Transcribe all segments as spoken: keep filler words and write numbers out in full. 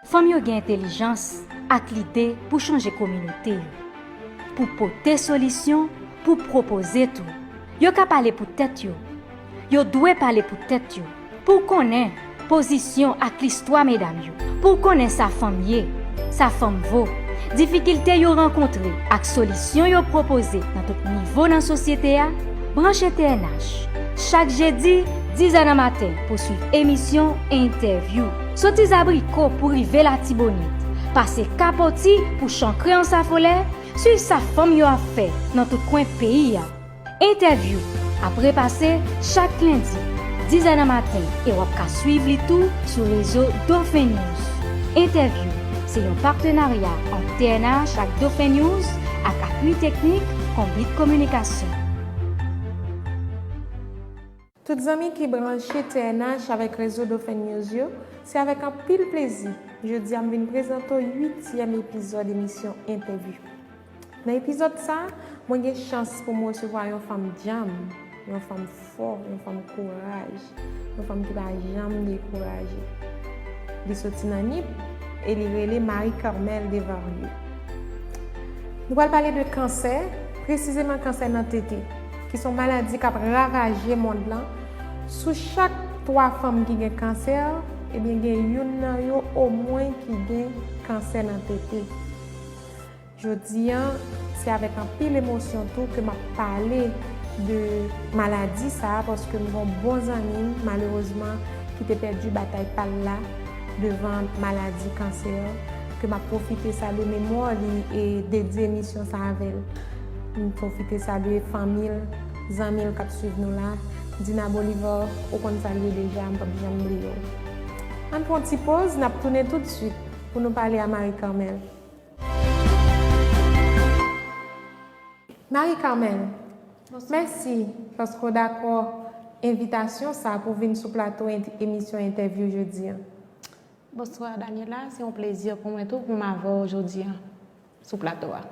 Fanm yo gen entèlijans ak lide pou chanje kominote yo, pou pote solisyon, pou pwopoze tou. Yo ka pale pou tèt yo. Yo dwe pale pou tèt yo. Pou w konnen pozisyon ak listwa medam yo. Pou w konnen sa fanm ye, sa fanm vo, difikilte yo rankontre ak solisyon yo pwopoze nan tout nivo nan sosyete a, branche T N H. Chak jedi, dizè nan maten pou swiv emisyon Entèvyou. Soti Zabriko pou rive Latibonit, pase Kapoti pou chankre Ansafolè, swiv sa fanm yo ap fè nan tout kwen peyi a. Entèvyou ap repase chak lendi, dizè nan maten, e w ap ka swiv li tou sou rezo Dauphin News. Entèvyou se yon patenarya ant T N H ak Dauphin News ak apui teknik Konbit Kominikasyon. Tout zanmi ki branche T N H avèk rezo Dauphin News yo, se avèk anpil plezi jodi a m vin prezante w uityèm epizòd emisyon Entèvyou. Nan epizòd sa, mwen gen chans pou m resevwa yon fanm djanm, yon fanm fò, yon fanm kouraj, yon fanm ki pa janm dekouraje. Li soti nan Nip e li rele Marie Carmelle Desvarieux. Nou pral pale de kansè, presizeman kansè nan tete, ki se yon maladi k ap ravaje mond lan. Sou chak twa fanm ki gen kansè, ebyen gen youn nan yo omwen ki gen kansè nan tete. Jodi a, se avèk anpil emosyon tou ke m ap pale de maladi sa a, paske m gen yon bon zanmi m, malerezman, ki te pèdi batay pa l la devan maladi kansè, ke m ap pwofite salye memwa li e dedye emisyon sa a avè l. M pwofite salye fanmi l, zanmi l k ap swiv nou la. Dina Bolivar, ou konn sa l ye deja, m p ap janm bliye w. Ann pran yon ti poz, n ap tounen toutswit pou nou pale a Marie Carmelle. Marie Carmelle, mèsi paske w dakò envitasyon sa a pou w vin sou plato ent- emisyon Entèvyou jodi a. Bonswa, Daniela. Se yon plezi pou mwen tou pou m avè w jodi a sou plato a.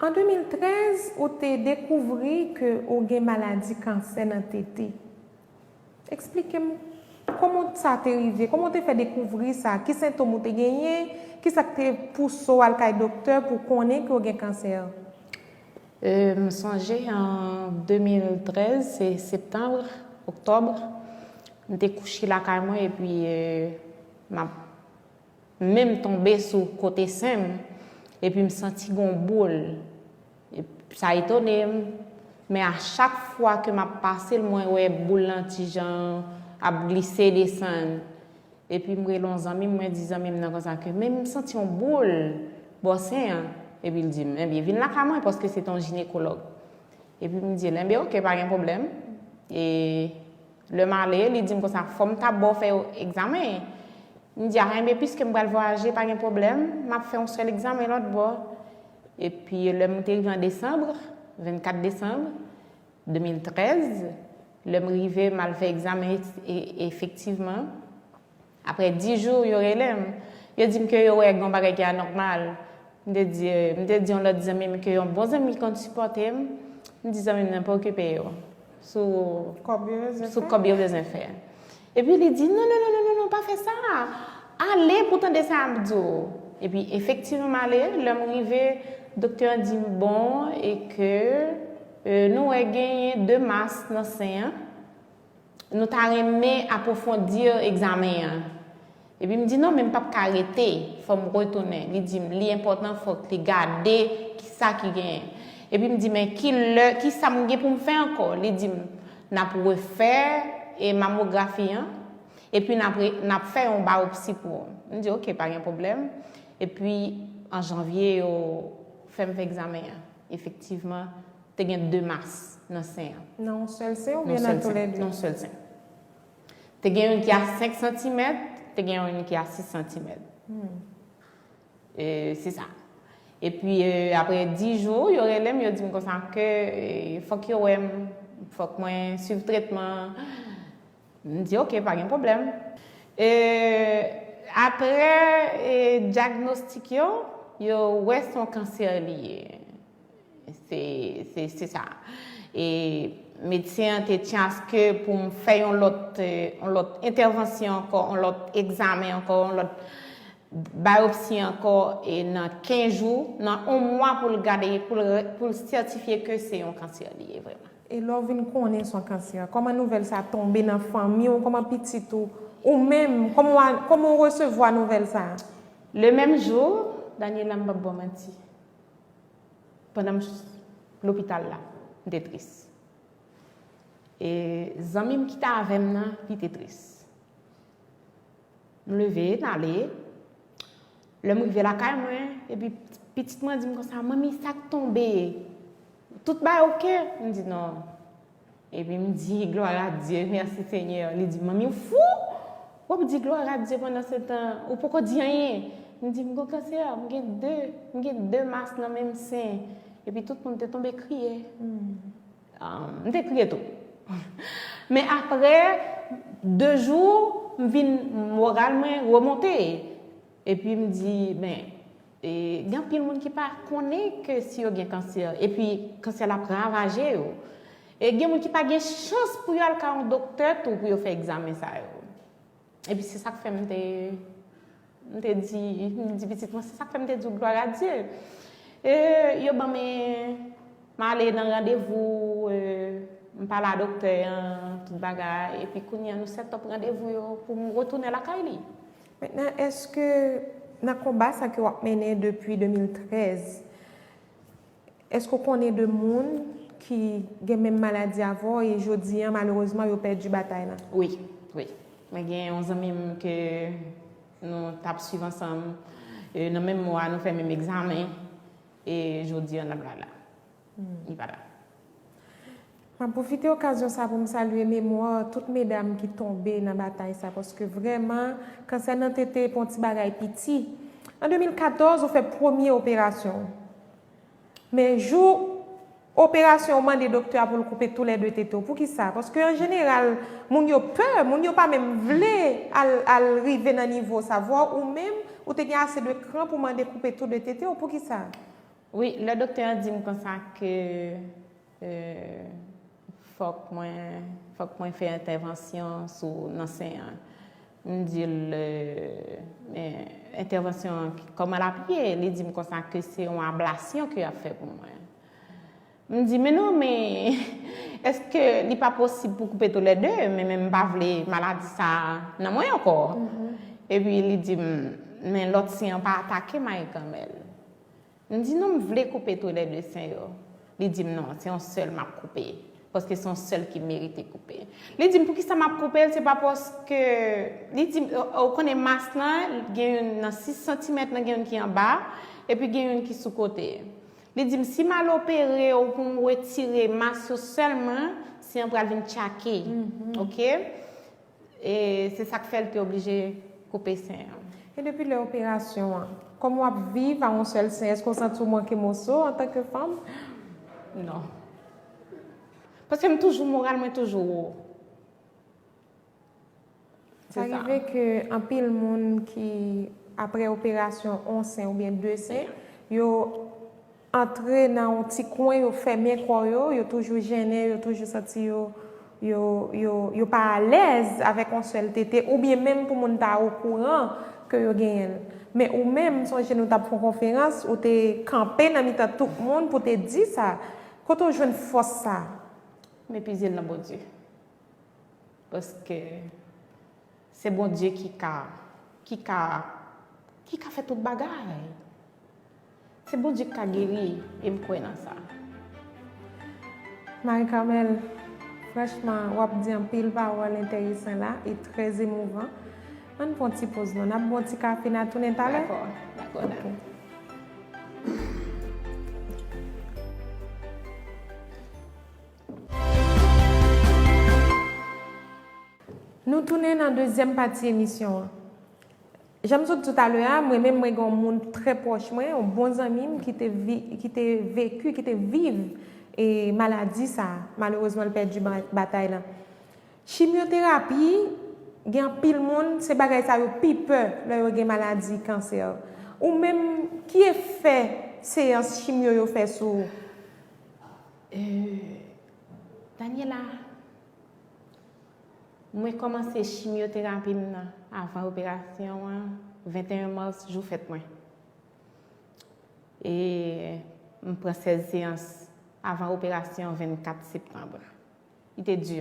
An de mil trèz, ou te dekouvri ke ou gen maladi kansè nan tete. Eksplike m kòman sa te rive, kòman w te fè dekouvri sa, ki sentòm ou te genyen, ki sa k te pouse w al kay doktè pou konnen ke w gen kansè? E, m sonje an de mil trèz, se septanm, oktòb, m te kouche lakay mwen epi, e, m ap men m tonbe sou kote sen m, epi m santi gon boul. E sa etone m, men a chak fwa ke m ap pase l, mwen wè boul lan ti jan ap glise desann. Epi m rele yon zanmi m, mwen di zanmi m nan konsa ke, "Men m santi yon boul bò sen an." Epi l di m, "Ebyen, vin lakay mwen," paske se te yon jinekològ. Epi m di l, "Enben, oke, pa gen pwoblèm." E lè m ale, li di m konsa, "Fò m ta ba w fè yon egzamen." M di, "A, enben, piske m pral vwayaje, pa gen pwoblèm, m ap fè yon sèl egzamen lòt bò." Epi lè m te rive an desanm, vennkat desanm de mil trèz, lè m rive, m al fè egzamen e, e, efektivman. Apre dis jou, yo rele m. Yo di m ke yo wè gen yon bagay ki anòmal. M te di, m te di yon lòt zanmi m ke yon bon zanmi konn sipòte m. M di zanmi m nan pa okipe yo. Sou, kòb yo bezwen sou fè. Kòb yo bezwen fè. Epi li di, "Non, non, non, non, non, non, pa fè sa. Ale pou tande sa m ap di w." Epi efektivman, m ale. Lè m rive, doktè an di m, "Bon, e ke, e, nou wè genyen de mas nan sen an." Nou ta renmen apwofondi egzamen an. Epi m di, "Non, men m p ap ka rete, fò m retounen." Li di m, "Li enpòtan, fòk li gade kisa ki genyen." Epi m di, "Men ki lè, kisa m gen pou m fè ankò?" Li di m, "N ap refè, e, mamografi an, epi n ap re-, n ap fè yon bayopsi pou ou." M di, "Oke, pa gen pwoblèm." Epi an janvye, yo fè m fè egzamen an. Efektivman, te gen de mas nan sen an. Nan yon sèl sen oubyen nan toulède? Nan yon sèl sen. Te gen youn ki a senk santimèt, te gen youn ki a sis santimèt. Hmm. E, se sa. Epi, e, apre dis jou, yo rele m, yo di m konsa ke, e, fòk yo wè m, fòk mwen swiv tretman. M di, "Oke, pa gen pwoblèm." E, apre, e, dyagnostik yo, yo wè se yon kansè li ye. Se, se, se sa. E medsen an te tyen aske pou m fè yon lòt, e, yon lòt entèvansyon ankò, yon lòt egzamen ankò, yon lòt Bayopsi ankò e nan kenz jou, nan yon mwa pou l gade, pou l, pou l sètifye ke se yon kansè li ye vrèman. E lè w vin konnen se yon kansè, kòman nouvèl sa tonbe nan fanmi w, kòman pitit ou, ou menm, kòman w a, kòman w resevwa nouvèl sa? Le menm jou, Daniela, m p ap ba w manti, pandan m lopital la, m te tris. E zanmi m ki t avè m nan, li te tris. M leve, m ale. Lè m rive lakay mwen, epi pitit mwen di m konsa, "Manmi, sa k tonbe? Tout bagay oke?" M di, "Non." Epi m di, "Glwa a Dye, mèsi Senyè." Li di, "Manmi, ou fou? W ap di glwa a Dye pandan se tan, ou poko di anyen." M di, "M gon kansè, m gen de, m gen de mas nan menm sen." Epi tout moun te tonbe kriye. Um, m te kriye tou. Men apre de jou, m vin, moral mwen remonte. Epi m di, "Men, e, gen anpil moun ki pa konnen ke si yo gen kansè, epi kansè la ap ravaje yo. E gen moun ki pa gen chans pou yo al ka yon doktè tou pou yo fè egzamen sa yo." Epi se sa k fè m te, m te di, m di pitit mwen, se sa k fè m te di w glwa a Dye. E yo ban m, m ale nan randevou, e, m pale a doktè an, tout bagay. Epi kounye a, nou sèt ap randevou yo pou m retounen lakay li. Mentnan, èske nan konba sa ke w ap mennen depi de mil trèz, èske w konnen de moun ki gen menm maladi avè w e jodi a, malerezman, yo pèdi batay la? Wi, wi. Mwen gen yon zanmi m ke nou t ap swiv ansanm, e nan menm mwa, nou fè menm egzamen, e jodi a, n ap la la. Li pa la. M ap pwofite okazyon sa pou m salye memwa tout medam ki tonbe nan batay sa, paske vrèman, kansè nan tete pa yon ti bagay piti. An de mil katòz, ou fè premye operasyon w. Men jou operasyon, ou mande doktè a pou l koupe toulède tete w. Poukisa? Paske an jeneral, moun yo pè, moun yo pa menm vle al, al rive nan nivo sa. Vwa ou menm, ou te gen ase de kran pou mande koupe tou de tete w. Poukisa? Wi, lè doktè an di m konsa ke, e, fòk mwen, fòk mwen fè entèvansyon sou, nan sen an. M di l, e, men entèvansyon an, kòman l ap ye? Li di m konsa ke se yon ablasyon ke y ap fè pou mwen. M di, "Men non, men èske li pa posib pou koupe toulède?" Men, men m pa vle maladi sa nan mwen ankò. Epi li di m, "Men lòt sen an pa atake, Marie Carmelle." M di, "Non, m vle koupe toulède sen yo." Li di m, "Non, se yon sèl m ap koupe. Paske se yon sèl ki merite koupe." Li di m, "Poukisa m ap koupe l? Se pa paske," li di m, "Ou, ou konnen mas lan, gen youn nan sis santimèt lan, gen youn ki anba, epi gen youn ki sou kote." Li di m, "Si m al opere w pou m retire mas yo sèlman, sen an pral vin tchake." Oke? E se sa k fè l te oblije koupe sen an. E depi lè operasyon an, kòman w ap viv a yon sèl sen? Èske w santi w manke moso antanke fanm? Non. Paske m toujou, moral mwen toujou wo. Sa rive ke anpil moun ki, apre operasyon, yon sen oubyen de sen, yo antre nan yon ti kwen, yo fèmen kò yo, yo toujou jennen, yo toujou santi yo, yo, yo, yo pa alèz avèk yon sèl tete, oubyen menm pou moun ta okouran ke yo genyen l. Men ou menm, m sonje nou t ap fè yon konferans, ou te kanpe nan mitan tout moun pou te di sa. Kote w jwenn fòs sa? M epize l nan Bondye. Paske se Bondye ki ka, ki ka, ki ka fè tout bagay. Se Bondye ki ka geri, e m kwè nan sa. Marie Carmelle, franchman, w ap di anpil pawòl enteresan la e trè emouvan. Ann pran ti poz non, n ap bwè yon ti kafe, n a tounen talè. Dakò, dakò, dakò. Nou tounen nan dezyèm pati emisyon an. Jan m sot di w talè a, mwen menm mwen gen yon moun trè pwòch mwen, yon bon zanmi m ki te vi-, ki te veki, ki te viv, e, maladi sa a. Malerezman, l pèdi ba-, batay lan. Chimyoterapi, gen anpil moun, se bagay sa yo pi pè lè yo gen maladi kansè. Ou menm, ki efè seyans chimyo yo fè sou ou? E, Daniela, mwen kòmanse chimyoterapi m nan avan operasyon an, Venteyen mas, jou fèt mwen. E m pran sèz seyans avan operasyon vennkat septanm. Li te di.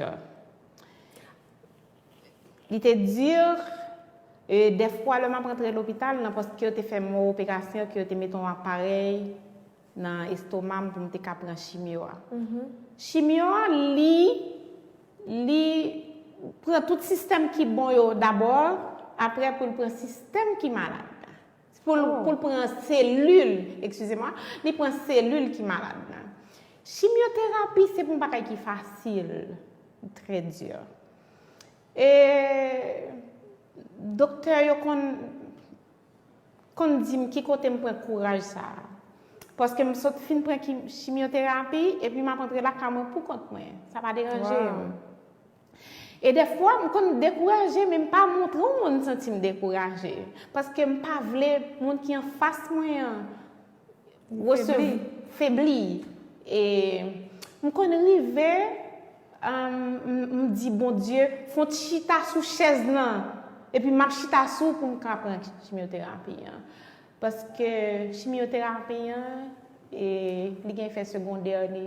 Li te di, e, dèfwa lè m ap rantre lopital, nan paske yo te fè m yon operasyon, ke yo te mete yon aparèy nan estoma m pou m te ka pran chimyo a. Chimyo a, li, li pran tout sistèm ki bon yo dabò, apre pou l pran sistèm ki malad la. Pou l, pou l pran selil, eskize mwa, li pran selil ki malad la. Chimyoterapi, se pa yon bagay ki fasil, trè di. E doktè yo konn, konn di m ki kote m pran kouraj sa a. Paske m sot fin pran ki, chimyoterapi, epi m ap antre lakay mwen pou kont mwen. Sa pa deranje m. E dèfwa, m konn dekouraje, men m pa montre yon moun santi m dekouraje. Paske m pa vle moun ki anfas mwen an resevwa, febli. E m konn rive, um, m, m di, Bondye, fè yon ti chita sou chèz lan. Epi m ap chita sou pou m ka pran chimyoterapi an. Paske chimyoterapi an, e, li gen efè segondè li.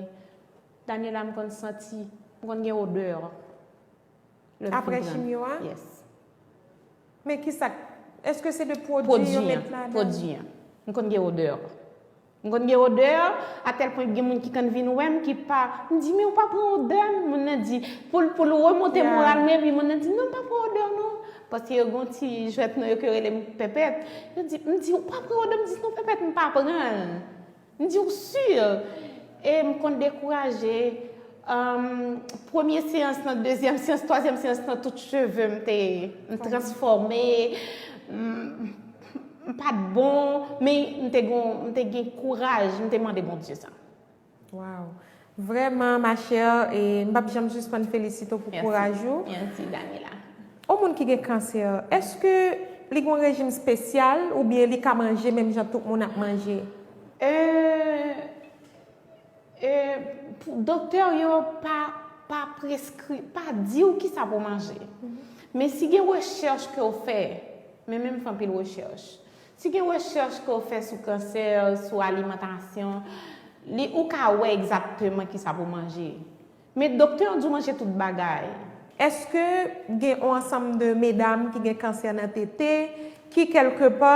Daniela, m konn santi, m konn gen odè. Lè m fin pran. Apre chimyo a? Yes. Men kisa, èske se de pwodui yo met ladan? Pwodui an. M konn gen odè. M konn gen odè, atèl pwen gen moun ki konn vin wè m, ki pa, m di, men ou pa pran odè m? Moun nan di, pou l, pou l remonte moral mwen, epi moun nan di, non, m pa pran odè non. Paske yo gen yon ti jwèt nan yo ke yo rele m pèpèt. Yo di, m di, ou pa pran odè? M di, non, pèpèt, m pa pran l. M di, ou si? E m konn dekouraje. Premye seyans lan, dezyèm seyans, twazyèm seyans lan, tout cheve m te, m transfòme. M, m pa t bon, men m te gen, m te gen kouraj, m te mande Bondye sa. Wow. Vrèman, ma chère, e m p ap janm sispann felisite w pou kouraj ou. Mèsi, Daniela. Yon moun ki gen kansè, èske li gen yon rejim espesyal oubyen li ka manje menm jan tout moun ap manje? E, e, pou, doktè yo pa, pa preskri, pa di w kisa pou w manje. Men si gen rechèch ke w fè, men menm fè anpil rechèch. Si gen rechèch ke w fè sou kansè, sou alimantasyon, li, ou ka wè egzakteman kisa pou w manje. Men doktè yo di w manje tout bagay. Èske gen yon ansanm de medam ki gen kansè nan tete, ki kèlkepa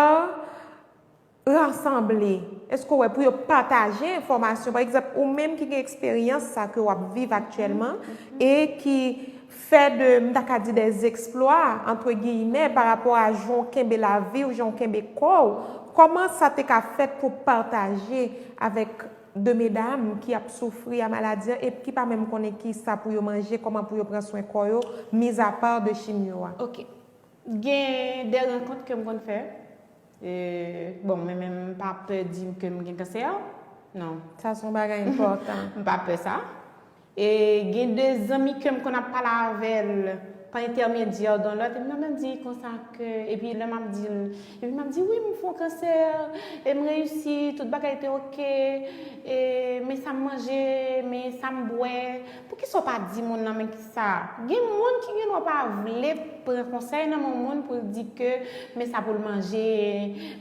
rasanble? Èske w wè pou yo pataje enfòmasyon? Pa egzanp, ou menm ki gen eksperyans sa ke w ap viv aktyèlman e ki fè de, m ta ka di, des exploits, entre guillemets, pa rapò a jan w kenbe lavi w, jan w kenbe kò w, kòman sa te ka fèt pou pataje avèk de medam ki ap soufri a maladi an e ki pa menm konnen kisa pou yo manje, kòman pou yo pran swen kò yo, mizapa de chimyo a? Ok. Gen de rankont ke m konn fè. E, bon, mwen menm m pa pè di ke m gen kansè. Non. Sa se yon bagay enpòtan. M pa pè sa. E gen de zanmi ke m konn ap pale avè l pa entèmedyè yon lòt, epi m ap di konsa ke, epi lè m ap di l, epi m ap di, wi, m fè yon kansè, e m reyisi, tout bagay te oke, e men sa m manje, men sa m bwè. Poukisa w pa di moun nan, men kisa? Gen moun ki gen dwa pa vle pran konsèy nan men yon moun pou l di ke men sa pou l manje,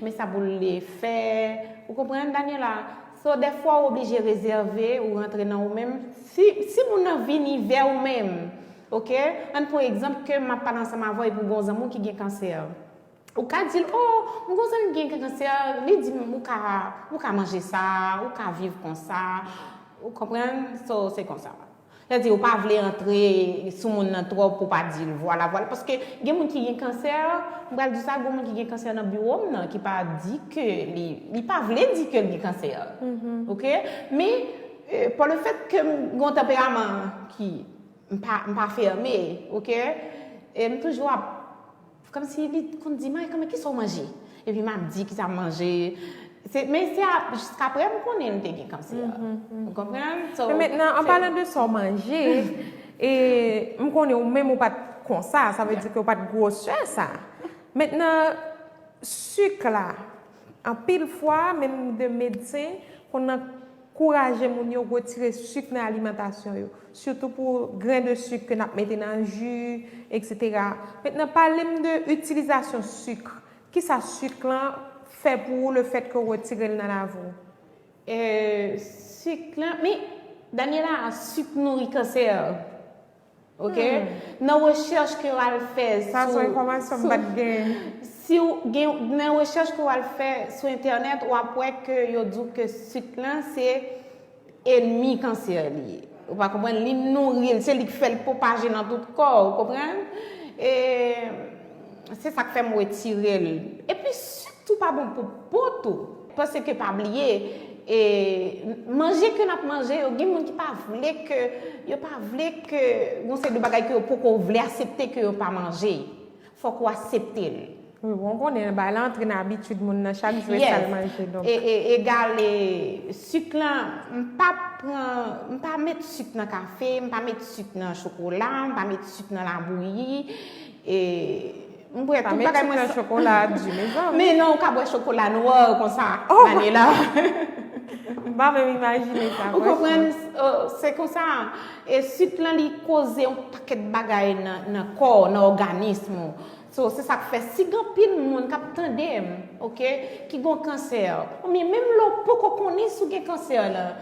men sa pou l fè. Ou konprann, Daniela? So, dèfwa, ou oblije rezève, ou rantre nan ou menm. Si, si moun nan vini vè ou menm, oke? Ann pran egzanp ke m ap pale ansanm avè w epi w gen yon zanmi w ki gen kansè. Ou ka di l, o, m gen yon zanmi ki gen kansè, li di m, ou ka, ou ka manje sa, ou ka viv konsa. Ou konprann? So, se konsa. Sètadi, ou pa vle antre sou moun nan twòp pou w pa di l, vwala, vwala. Paske gen moun ki gen kansè, m pral di sa, gen moun ki gen kansè nan biwo m nan, ki pa di ke li, li pa vle di ke l gen kansè. Oke? Men, e, pa le fèt ke m gen yon tanperaman ki, m pa, m pa fèmen, oke? E m toujou ap Kòmsi li konn di m, "Ay, kanmenm, kisa w manje?" Epi m ap di kisa m manje. Se, men se a, jiskaprè m konnen m te gen kansè. Ou konprann? So, men mentnan, an palan de sa w manje, e m konnen ou menm ou pa t konsa, sa vle di ke ou pa t gwosè sa. Mentnan, sik la, anpil fwa, menm de medsen konn ankouraje moun yo retire sik nan alimantasyon yo, sitou pou gren de sik ke n ap mete nan ji, etsetera. Mentnan, pale m de itilizasyon sik. Kisa sik lan fè pou ou, le fèt ke w retire l nan lavi w? E, sik lan, men, Daniela, sik nouri kansè. Ok? Nan rechèch ke w al fè Sa se yon enfòmasyon m pa t gen. Si w gen, nan rechèch ke w al fè sou entènèt, w ap wè ke yo di w ke sik lan se enmi kansè li ye. Ou pa konprann? Li nouri l, se li k fè l pwopaje nan tout kò w, ou konprann? E se sa k fè m retire l. Epi sik tou pa bon pou po tou. Paske pa bliye, e manje ke n ap manje yo, gen moun ki pa vle ke, yo pa vle ke gon seri de bagay ke yo poko vle aksepte ke yo pa manje. Fòk ou aksepte l. Wi, bon, konnen bagay la antre nan abitid moun nan, chak jou e sa l manje, donk. E, e, egal, e, sik lan, m pa pran, m pa met sik nan kafe, m pa met sik nan chokola, m pa met sik nan labouyi, e, m bwè tout bagay mwen. Nan chokola di, mezanmi. Men non, ou ka bwè chokola nwa konsa, Daniela. M pa menm imajine sa. Ou konprann? Se konsa. E sik lan, li koze yon pakèt bagay nan, nan kò, nan òganis ou. So, se sa k fè, si gen anpil moun k ap tande m, ok, ki gon kansè, oubyen menm lè w poko konnen si w gen kansè lan,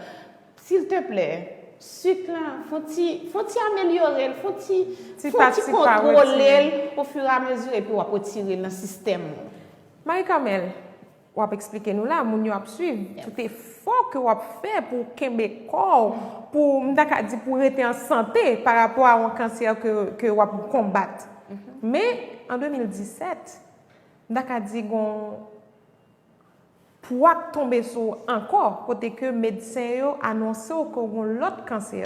silteplè, sik lan, fon ti, fon ti amelyore l, fon ti, fon ti kontwole l ofiramezi, epi w ap retire l nan sistèm ou. Marie Carmelle, w ap eksplike nou la, moun yo ap swiv, tout efò ke w ap fè pou w kenbe kò w, pou, m ta ka di, pou w rete an sante pa rapò a yon kansè ke, ke w ap konbat. Men, an de mil disèt, m ta ka di gon pwa k tonbe sou w ankò, kote ke medsen yo anonse w ke w gon lòt kansè.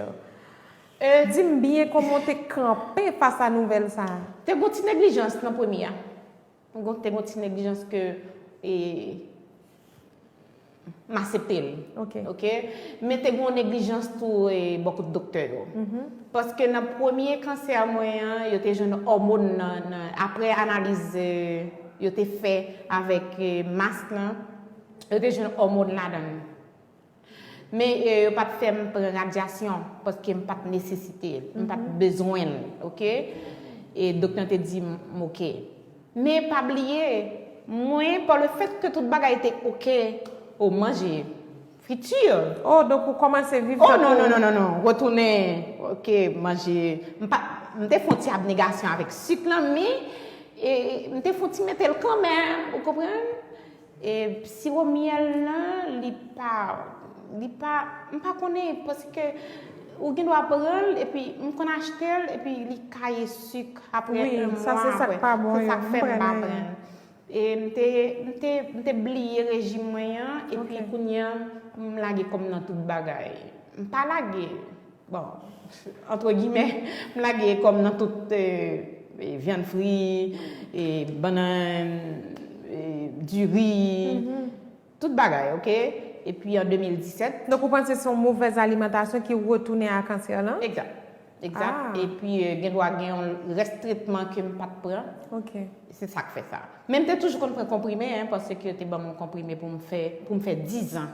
Di m byen kòman w te kanpe fas a nouvèl sa a. Te gon ti neglijans nan premye a. Gon, te gon ti neglijans ke, e, m aksepte l. Ok. Ok? Men te gon neglijans tou, e, bò kot doktè yo. Paske nan premye kansè mwen an, yo te jwenn òmòn nan, nan, apre analiz, e, yo te fè avèk, e, mask lan, yo te jwenn òmòn ladan l. Men, e, yo pa t fè m pran radyasyon, paske m pa t nesesite l, m pa t bezwen l, ok? E doktè an te di m, m ok. Men pa bliye, mwen, pa le fèt ke tout bagay te ok, o manje, friti. Oh, donk ou kòmanse viv tankou... Oh, non, non, non, non, non, retounen, ok, manje, m pa, m te fè yon ti abnegasyon avèk sik lan, men, e, m te fè yon ti mete l kanmenm, ou konprann? E siwo myèl lan, li pa, li pa, m pa konnen, paske ou gen dwa pran l, epi m konn achte l, epi li kaye sik apre yon mwa apre. Wi, sa se sa k pa bon yo, m pran anyen. Se sa k fè m pa pran l. E m te, m te, m te bliye rejim mwen an, epi kounye a, m lage kò m nan tout bagay. M pa lage, bon, antre gimè, m lage kò m nan tout, e, e, vyann fri, e, bannann, e, diri, tout bagay, ok? Epi an de mil disèt... Donk, ou panse se yon movèz alimantasyon ki retounen a kansè lan? Egzak. Egzak. Epi, e, gen dwa gen yon rès tretman ke m pa t pran. Ok. Se sa k fè sa. Men m te toujou konn pran konprime, en, paske yo te ban m yon konprime pou m fè, pou m fè diz an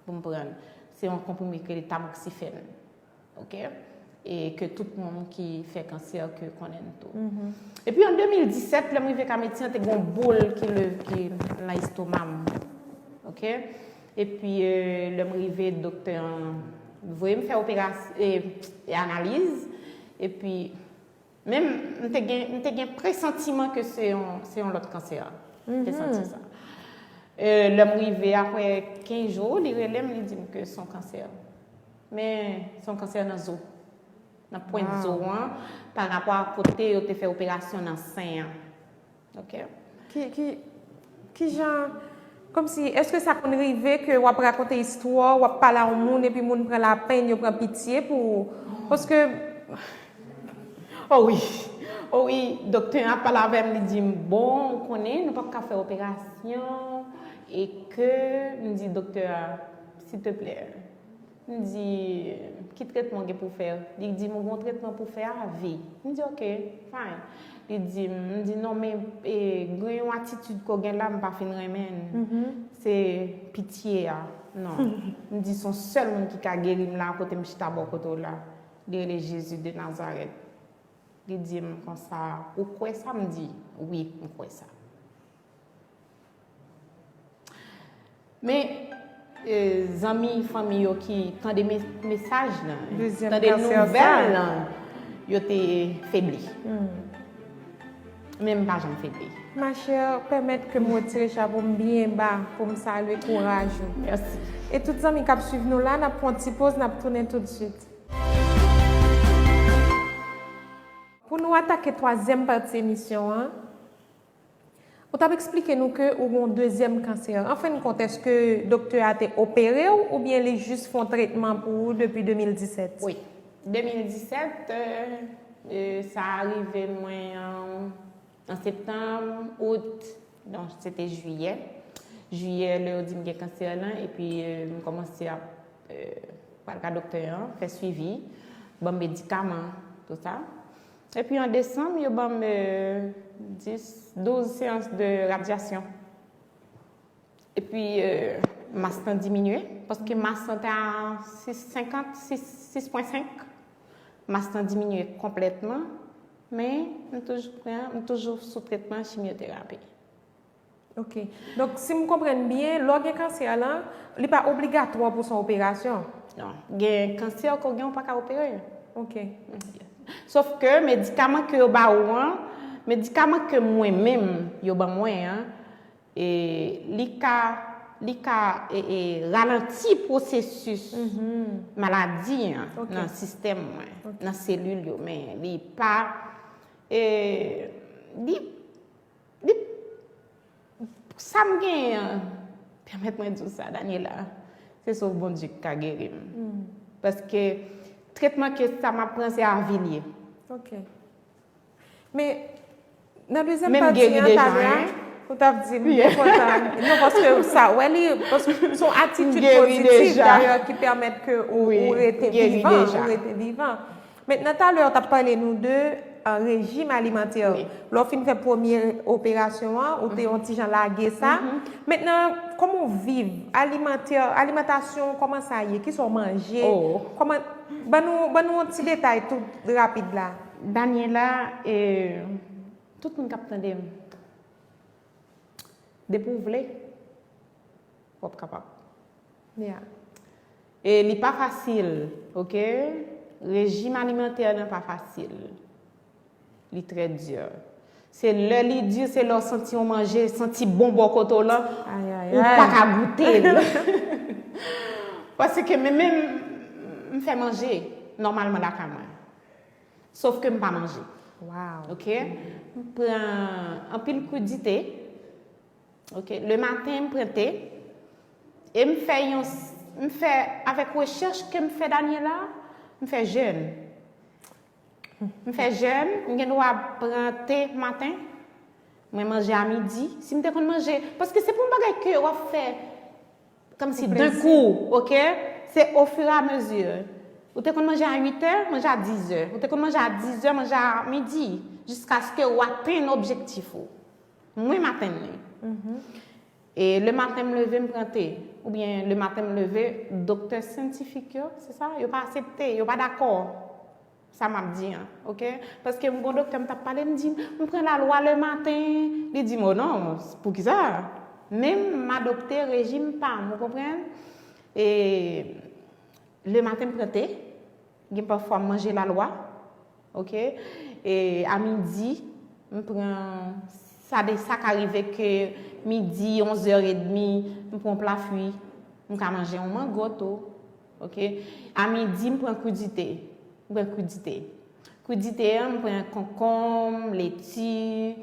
pou m pran l. Se yon konprime ki rele tamoksifèn. Ok? E ke tout moun ki fè kansè ke konnen l tou. Epi an de mil disèt, lè m rive Kameti an, te gen yon boul ki leve nan estoma m. Ok? Epi, e, lè m rive, doktè an voye m fè operasyon, e, e analiz. Epi, men m te gen, m te gen presantiman ke se yon, se yon lòt kansè. M te santi sa. E, lè m rive, apre kenz jou, li rele m, li di m ke se yon kansè. Men, se yon kansè nan zo. Nan pwent zo an, pa rapò a kote yo te fè operasyon nan sen an. Ok? Ki, ki, ki jan, kòmsi, èske sa konn rive ke w ap rakonte istwa w, w ap pale a yon moun, epi moun pran lapenn, yo pran pitye pou ou? Paske... O wi, o wi, doktè an ap pale avè m, li di m, bon, ou konnen, nou p ap ka fè operasyon, e ke, m di doktè a, silteplè, m di, ki tretman w gen pou fè? Li di m, ou gen yon tretman pou fè a vi. M di, ok, fine. Li di m, m di, non, men, e, gen yon atitid ke w gen la, m pa fin renmen l. Se pitye a, non. M di, se yon sèl moun ki ka geri m la, kote m chita bò kote w la. Li rele Jezi de Nazarèt. Li di m konsa, ou kwè sa? M di, wi, m kwè sa. Men, e, zanmi, fanmi yo ki tande me- mesaj lan, tande nouvèl lan, yo te febli. Men m pa janm febli. Ma chère, pèmèt ke m retire chapo m byen ba pou m salye kouraj ou. Mèsi. E tout zanmi k ap swiv nou la, n ap pran ti poz, n ap tounen tout de suite. Pou nou atake twazyèm pati emisyon an, ou t ap eksplike nou ke ou gen yon dezyèm kansè. An fen de kont, èske doktè a te opere w oubyen li jis fè yon tretman pou ou depi de mil disèt? Wi. De mil disèt, e, e, sa rive mwen an, an septanm, out, donk se te jiyè. Jiyè, lè yo di m gen kansè lan, epi, e, m kòmanse ap, e, pral ka doktè an, fè swivi, ban m medikaman, tout sa. Epi an desanm, yo ban m, e, dis, douz seyans de radyasyon. Epi, e, mas lan diminye, paske mas lan te a sis senkant, sis, sis pwen senk. Mas lan diminye konplètman, men m toujou pran, m toujou sou tretman chimyoterapi. Ok. Donk, si m konprann byen, lè w gen kansè lan, li pa obligatwa pou se yon operasyon? Non. Gen kansè ke w gen, ou pa ka opere. Ok. Sof ke medikaman ke yo ba ou an, medikaman ke mwen menm, yo ban mwen an, e, li ka, li ka, e, e, ralanti pwosesis maladi an nan sistèm mwen, nan selil yo, men li pa, e, li, li, sa m genyen an, pèmèt mwen di w sa, Daniela, se sèl Bondye ki ka geri m. Paske tretman ke sa m ap pran, se avi l ye. Ok. Men, nan dezyèm pati an, talè a, ou t ap di m, mwen kontan. Non, paske sa, wè li, paske se yon atitid pozitif, dayè, ki pèmèt ke ou, ou rete vivan, ou rete vivan. Mentnan, talè a, ou t ap pale nou de, e, rejim alimantè. Lè w fin fè premye operasyon an, ou te yon ti jan lage sa. Mentnan, kòman w viv? Alimantè, alimantasyon, kòman sa ye? Kisa w manje? Kòman, ban nou, ban nou yon ti detay tou rapid la. Daniela, e, tout moun k ap tande m, depi w vle, w ap kapab. E li pa fasil, ok? Rejim alimantè nan pa fasil. Li trè di. Se lè li di, se lè w santi yon manje santi bon bò kote w lan, ou pa ka goute l. Paske men menm, m fè manje nòmalman lakay mwen. Sof ke m pa manje. Ok? M pran anpil krudite. Ok? Le maten, m pran te. E m fè yon, m fè, avèk rechèch ke m fè, Daniela, m fè jèn. M fè jèn, m gen dwa pran te maten, mwen manje a midi. Si m te konn manje, paske se pa yon bagay ke w ap fè kòmsi d'un coup, ok? Se au fur et à mesure. Ou te konn manje a uit è, manje a diz è. Ou te konn manje a diz è, manje a midi. Jiskaske w atenn objektif ou. Mwen, m atenn li. E le maten, m leve, m pran te. Oubyen le maten, m leve, doktè syantifik yo, se sa, yo pa aksepte, yo pa dakò. Sa m ap di an, ok? Paske m gon doktè m t ap pale, m di, m pran lalwa le maten. Li di m, o non, poukisa? Men m adopte rejim pa m, ou konprann? E le maten, m pran te. Gen pafwa, m manje lalwa, ok? E a midi, m pran, sa de, sa ka rive ke midi, onz è edmi, m pran pla fwi, m ka manje yon mango tou. Ok? A midi, m pran krudite. M pran krudite. Krudite an, m pran konkonm, leti,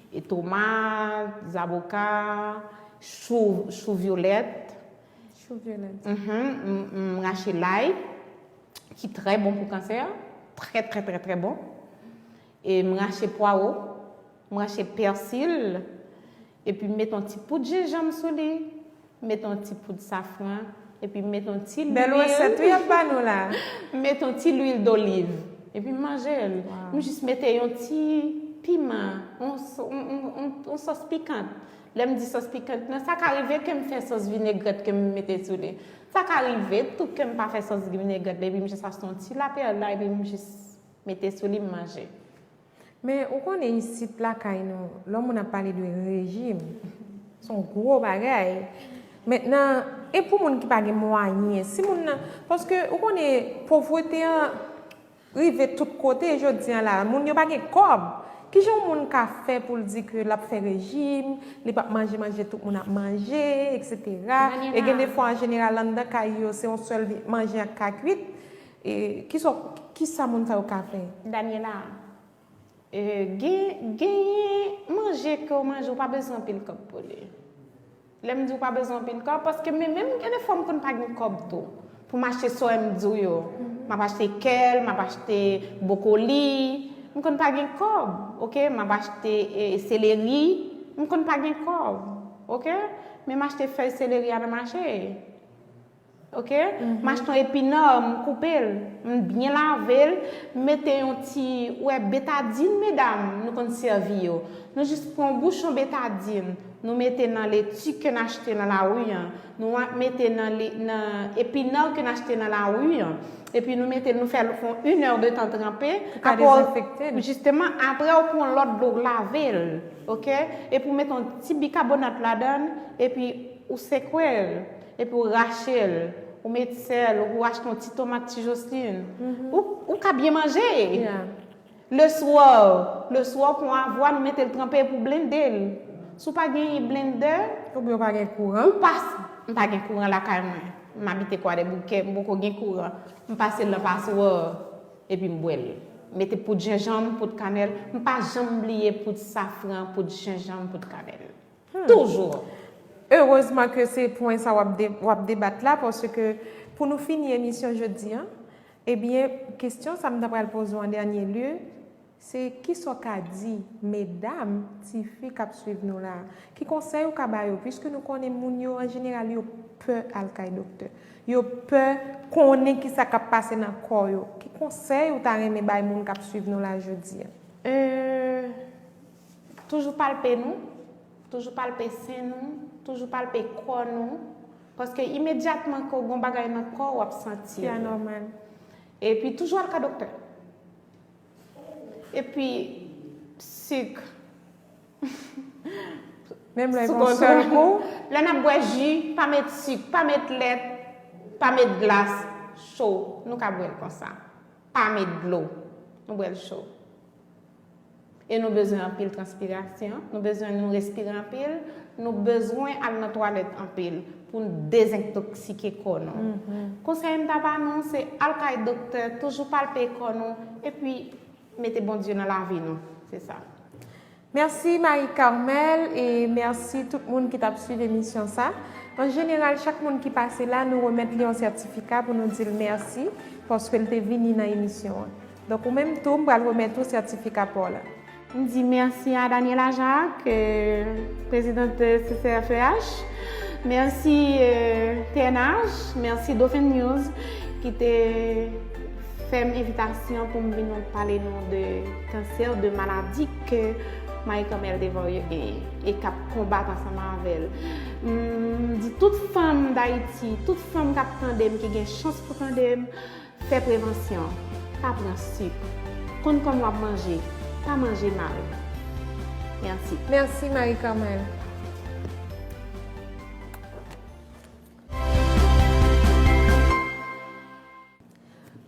e tomat, zaboka, chou, chou vyolèt. Chou vyolèt. Mhm, m, m rache lay, ki trè bon pou kansè. Trè, trè, trè, trè bon. E m rache pwawo, m rache pèsil, epi m met yon ti poud jenjanm sou li, m met yon ti poud safran, epi m met yon ti lwil. Bèl resèt wi y ap ba nou la. M met yon ti lwil doliv, epi m manje l. M jis mete yon ti piman, yon s-, yon, yon, yon, yon sòs pikant. Lè m di sòs pikant, nan sa ka rive ke m fè sòs vinegrèt ke m mete sou li. Sa ka rive tou ke m pa fè sòs vinegrèt la, epi m jis achte yon ti lapèl la, epi m jis mete sou li, m manje. Men, ou konnen isit lakay nou, lè yon moun ap pale de rejim, se yon gwo bagay. Mentnan, e pou moun ki pa gen mwayen, si moun nan, paske ou konnen, povrete an rive tout kote jodi an la, moun yo pa gen kòb. Kijan yon moun ka fè pou l di ke l ap fè rejim, li p ap manje manje tout moun ap manje, et cetera? E gen de fwa, an jeneral, anndan kay yo, se yon sèl manje k ka kwit. E kisa, kisa moun sa yo ka fè? Daniela, e, gen, genyen manje ke w manje, ou pa bezwen anpil kòb pou li. Lè m di w pa bezwen anpil kòb, paske men menm gen de fwa m konn pa gen kòb tou. Pou m achte sa w wè m di w yo. M ap achte kèl, m ap achte bwokoli. M konn pa gen kòb, oke? M ap achte, e, seleri. M konn pa gen kòb, oke? Men m achte fèy seleri a nan mache. Oke? M achte yon epinò, m koupe l, m byen lave l, m mete yon ti, ou wè, betadin, medam, nou konn sèvi yo. Nou jis pran yon bouchon betadin, nou mete nan leti ke n achte nan lari an, nou a-, mete nan, nan epinò ke n achte nan lari an, epi nou mete l, nou fè l fè yon inè de tan tranpe. Pou ka dezenfekte l. Jisteman, apre ou pran lòt dlo, w lave l, oke? Epi w mete yon ti bikabonat ladan l, epi ou sekwe l, epi w rache l, ou met sèl, ou achte yon ti tomat, ti joslin. Ou, ou ka byen manje. Leswa, leswa, pran avwa, nou mete l tranpe epi w blende l. Si w pa genyen blendè, oubyen w pa gen kouran, ou pa, m pa gen kouran lakay mwen. M abite Kwadèboukè, m poko gen kouran. M pase l nan paswa, epi m bwè l. Mete poud jenjanm, poud kanèl. M pa janm bliye poud safran, poud jenjanm, poud kanèl. Toujou. Erezman ke se pwen sa w ap de-, w ap debat la, paske pou nou fini emisyon jodi an, ebyen, kesyon sa m ta pral poze w an dènye lye, se kisa w ka di medam, tifi k ap swiv nou la? Ki konsèy ou ka ba yo? Piske nou konnen moun yo, an jeneral, yo pè al kay doktè. Yo pè konnen kisa k ap pase nan kò yo. Ki konsèy ou ta renmen bay moun k ap swiv nou la jodi an? E, toujou palpe nou, toujou palpe sen nou, toujou palpe kò nou, paske imedyatman ke w gen yon bagay nan kò w, w ap santi l. Ki anòmal. Epi toujou al ka doktè. Epi sik. Menm lè yon sèl kou. Lè n ap bwè ji, pa met sik, pa met lèt, pa met glas cho. Nou ka bwè l konsa. Pa met dlo. Nou bwè l cho. E nou bezwen anpil transpirasyon, nou bezwen nou respire anpil, nou bezwen al nan twalèt anpil pou n dezentoksike kò nou. Konsèy m ta ba nou, se al kay doktè, toujou palpe kò nou, epi mete Bondye nan lavi nou. Se sa. Mèsi Marie Carmelle e mèsi tout moun ki t ap swiv emisyon sa. An jeneral, chak moun ki pase la, nou remèt li yon sètifika pou nou di l mèsi paske l te vini nan emisyon an. Donk, ou menm tou, m pral remèt ou sètifika pa w la. M di mèsi a Daniela Jacques, euh, prezidant C C F E H. Mèsi, euh, T N H. Mèsi Dauphin News ki te fè m envitasyon pou m vin pale nou de kansè, de maladi ke Marie Carmelle Desvarieux genyen e k ap konbat ansanm avè l. M di tout fanm Dayiti, tout fanm k ap tande m, ki gen chans pou tande m, fè prevansyon, pa pran sik, konn kòman w ap manje, pa manje mal. Mèsi. Mèsi, Marie Carmelle.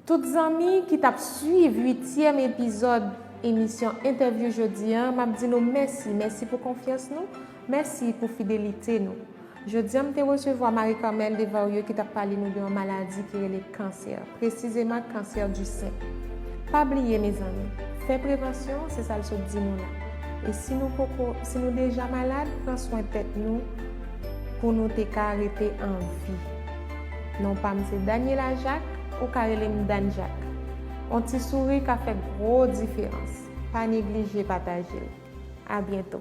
Tout zanmi ki t ap swiv uityèm epizòd emisyon entèvyou jodi a, m ap di nou mèsi. Mèsi pou konfyans nou, mèsi pou fidelite nou. Jodi a, m te resevwa Marie Carmelle Desvarieux ki t ap pale nou de yon maladi ki rele kansè, presizeman kansè di sen. Pa bliye, mezanmi, fè prevansyon, se sa l sot di nou la. E si nou poko, si nou deja malad, pran swen tèt nou pou nou te ka rete an vi. Non pa m se Daniela Jacques, ou ka rele m Dan Jacques. On ti souri ka fè gwo diferans. Pa neglije pataje l. A byento.